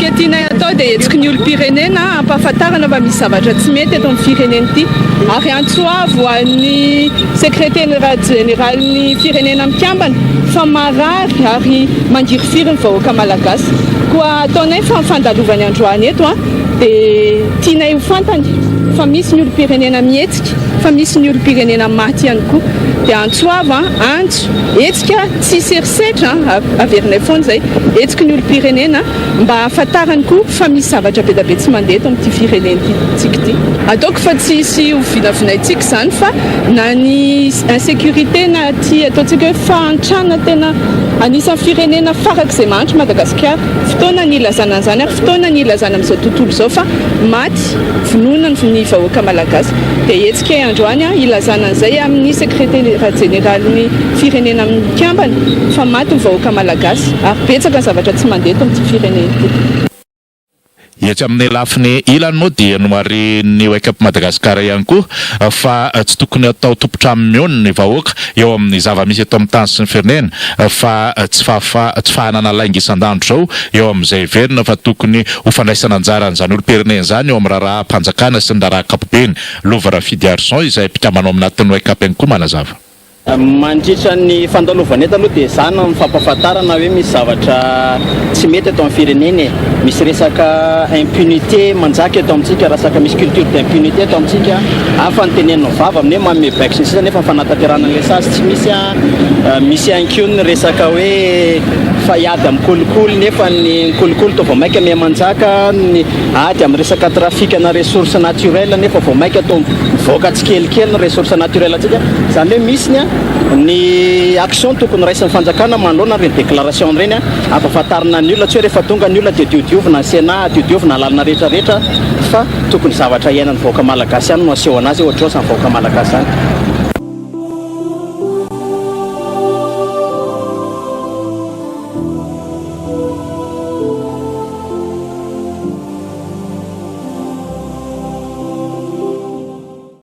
Hetsika tianay atao dia hetsiky ny olom-pirenena hampahafantarana fa misy zavatra tsy mety eto amin'ny firenena ity ary antso avo ho an'ny sekretera jeneralin'ny Firenena Mikambana fa marary ary mangirifiry ny vahoaka malagasy. Koa ataonay fa ny fandalovany androany eto dia tianay ho fantany fa misy ny olom-pirenena mihetsika fa misy ny olom-pirenena maty ihany koa. Dia antso avo, antso, hetsika tsisy herisetra, averinay foana izay, hetsiky ny olom-pirenena mba hahafantarany koa fa misy zavatra be dia be tsy mandeha eto amin'ity firenentsika ity. Ataoko fa tsy hisy ho vinavinaintsika izany fa na ny insécurité na aty ataontsika hoe fahantrana tena anisan'ny firenena farak'izay mahantra Madagasikara. Fotoana ny hilazana an'izany ary fotoana ny hilazana amin'izao tontolo izao fa maty vonoina ny vahoaka malagasy. Dia hetsika androany hilazana an'izay amin'ny sekretera jeneralin'ny Firenena Mikambana fa maty ny vahoaka malagasy ary betsaka ny zavatra tsy mandeha eto amin'ity firenena ity. Etsy amin'ny lafiny ilany moa dia nomarihin'ny Wake Up Madagascar ihany koa fa tsy tokony hatao tompon-trano mihono ny vahoaka eo amin'ny zava-misy eto amin'ny tany sy ny firenena fa tsy tsy fahanana lainga isan-dandro izao eo amin'izay heverina fa tokony ho fandraisana anjara an'izany olom-pirenena izany eo amin'ny raharaham-panjakana sy ny raharaha ankapobeny. Lova Rafidiarison izay mpikambana ao anatin'ny Wake Up ihany koa manazava. Mandritra ny fandalovana eto aloha dia ezahana ny fampahafantarana hoe misy zavatra tsy mety eto amin'ny firenena e. Misy resaka impunité manjaka eto amintsika, resaka misy culture d'impunité eto amintsika. Hafa ny tenenin'ny vava amin'ny hoe manome baiko sy ny sisa nefa ny fanatanterahana an'ilay sazy tsy misy. Misy ihany koa ny resaka hoe fa hiady amin'ny kolikoly nefa ny kolikoly toa vao mainka miha manjaka, ny ady amin'ny resaka trafic ana ressources naturelles nefa vao mainka toa mivoaka tsikelikely ny ressources naturelles antsika. Izany hoe misy ny ny action tokony raisin'ny fanjakana manoloana ireny déclaration ireny, ampahafantarina ny olona, tsy hoe rehefa tonga ny olona dia diodiovina ny Sénat, diodiovina ny lalana rehetra rehetra fa tokony zavatra iainan'ny vahoaka malagasy ihany no aseho anazy hoe ohatr'izao izany vahoaka malagasy izany.